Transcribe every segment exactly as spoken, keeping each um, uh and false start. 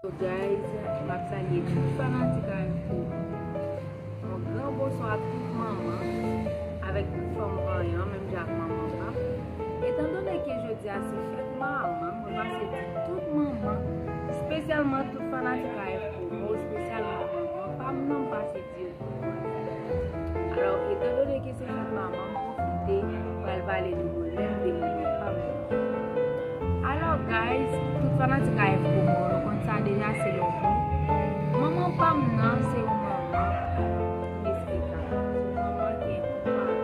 So guys, m ap salye tout fanatik A F Promo. Yon gran bonswa a tout manman, avèk tout fanm vanyan, menm jan ak manman pa m. Etandone ke jodi a se fèt manman, mwen pase di tout manman, espesyalman tout fanatik A F Promo, espesyalman manman pa m nan, m pase di yo tout manman. Alò, etandone ke se fèt manman, m pwofite pral pale nou mwen menm de manman pa m nan. Alò, guys, tout fanatik A F Promo, nou konn sa deja, se lontan. Manman pa m nan, se yon manman inesplikab. Se yon manman ki enkonparab.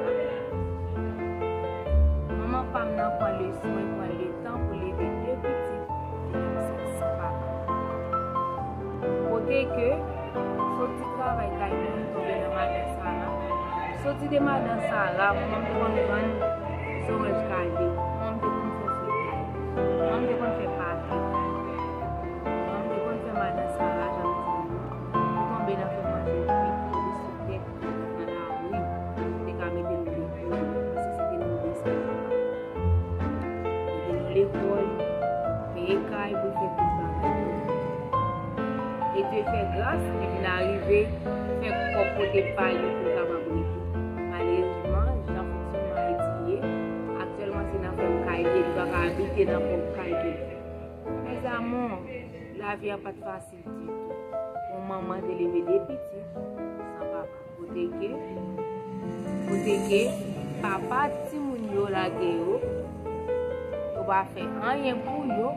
Manman pa m nan pran le swen, pran le tan pou leve de pitit ki menm san, san papa. Kote ke soti travay kay mwen, m tonbe nan madan Sara. Soti de madan Sara, manman m te konn vann zoranj kale, manman m te konn fè fritay, manman m te konn fè pate, manman m te konn fè madan Sara, jan m di nou, m tonbe nan fè manje kwit, tonbe sou tèt, nan lari, te ka mete nou lekòl, paske se te move sa. Mete nou lekòl, peye kay pou fè tout bagay. E Dye fè gras, li vin arive, fè kòb pote pa li pou l kapab rete. Malerezman, jan fonksyonman Ayiti ye, aktyèlman se nan fèm kay li ye, li pa ka abite nan pwòp kay li. Mes amours, lavi a pa t fasil ditou. Yon manman te leve de pitit san papa. Kote ke, kote ke papa timoun yo lage yo, yo pa fè anyen pou yo,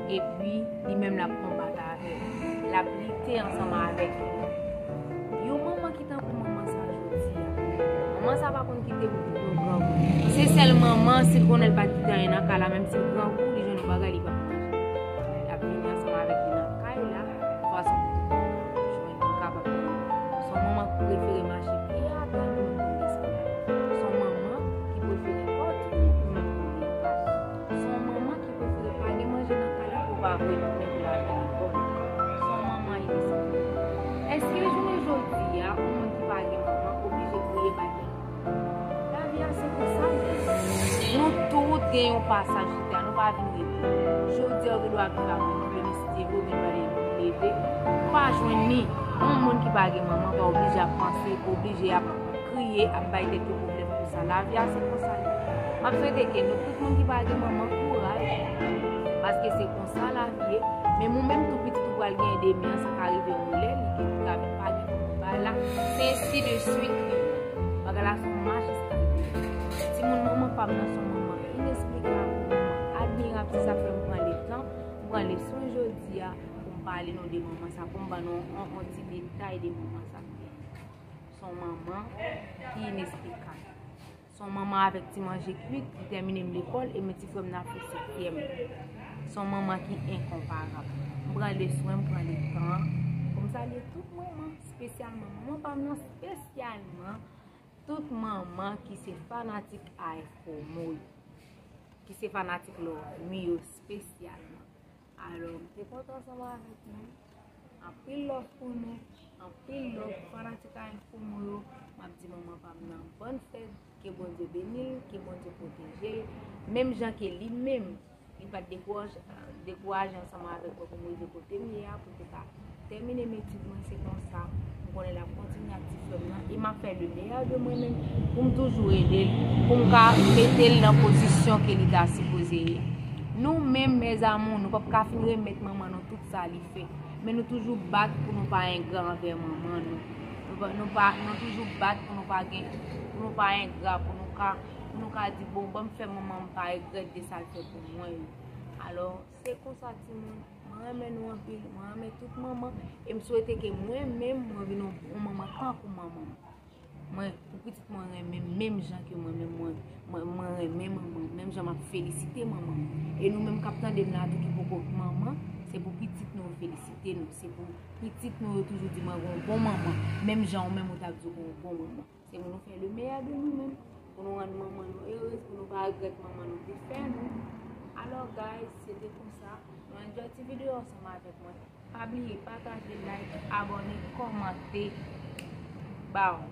epi li menm l ap konbat avè yo. L ap lite ansanm avèk yo. Yon manman ki tankou manman sa jodi a. Manman sa pa konn kite moun pou yo grangou. Se sèl manman, si l konnen l pa t kite anyen nan kay la, menm si l grangou, li jwenn yon bagay, li p ap manje. L ap vini ansanm avèk li nan kay la, fason pou jwenn pou kapab manje. Se yon manman ki prefere mache pye ata, li menm pou l desann. Se yon manman ki prefere kò tounen, li menm pou l leve. Se yon manman ki prefere pa gen manje nan kay la pou pa voye tounen pou l al lekòl. Se yon manman inisiplik. Èske jounen jodi a, yon moun ki pa gen manman oblije kriye bay manman? Lavi a se konsa l ye. Nou tout gen yon pasaj sou tè a, nou pa vin rete. Jodi a, ou gen dwa viv ak yon pwoblèm, si Dye vle, ou vin pale, ou leve, ou pa jwenn ni. Yon moun ki pa gen manman pa oblije ap panse, oblije ap kriye, ap bay tèt yo pwoblèm pou sa. Lavi a se konsa l ye. M ap swete ke nou tout moun ki pa gen manman kouraj, paske se konsa lavi ye. Menm ou menm tou pitit ou pral gen demen an, sa ka rive yon lè, li gen, li ka vin pa gen manman. Bagay la, se ensi de swit. Bagay la se yon majistra. Timoun, manman pa m nan se yon manman inesplikab, yon manman admirab, se sa k fè m pran letan, m pran leswen jodi a pou m pale nou de manman sa, pou m ban nou yon, yon ti detay de manman sa. Se yon manman ki inesplikab. Se yon manman avèk ti manje kwit, li tèmine m lekòl e men ti frè m nan ap fè setyèm. Se yon manman ki enkonparab. M pran leswen, m pran letan pou m salye tout manman, espesyalman manman pa m nan, espesyalman tout manman ki se fanatik A F Promo yo, ki se fanatik Love Me yo espesyalman. Alò, m te kontan ansanm avèk nou. Anpil love pou nou. Anpil love fanatik A F Promo yo. M ap di manman pa m nan bòn fèt. Ke Bondye beni l, ke Bondye pwoteje l. Menm jan ke li menm, li pa t dekouraje, dekouraje ansanm avèk mwen pou m rive kote m ye a, pou m te ka tèmine m etid mwen, se konsa. M konnen l ap kontinye ak ti frè m nan, e m ap fè le meilleur de mwen menm pou m toujou ede l, pou m ka mete l nan pozisyon ke li ta sipoze ye. Nou menm, mes amours, nou p ap ka fin remèt manman nou tout sa li fè, men nou toujou bat pou nou pa engra anvè manman nou. Nou pa, nou pa, nou toujou bat pou nou pa gen, pou nou pa engra, pou nou ka, pou nou ka di, bon, ban m fè manman m pa regrèt de sa l fè pou mwen yo. Alò, se konsa, timoun. Mwen renmen nou anpil, mwen renmen tout manman, e m swete ke mwen menm, mwen vin yon bon manman tankou manman m. Mwen, pou pitit mwen renmen m menm jan ke mwen menm, mwen, mwen, mwen renmen manman m, menm jan m ap felisite manman m. E nou menm k ap tande m la tou ki poko manman, se pou pitit nou yo felisite nou, se pou pitit nou yo toujou di mwen gen yon bon manman, menm jan ou menm ou t ap di w gen yon bon manman. Se pou nou fè le meilleur de nou menm, pou nou rann manman nou erez, pou nou pa regrèt manman nou te fè nou. Alò, guys, se te konsa. Nou enjoy ti videyo ansanm avèk mwen. Pa bliye pataje, like, abòne, kòmante. Baww.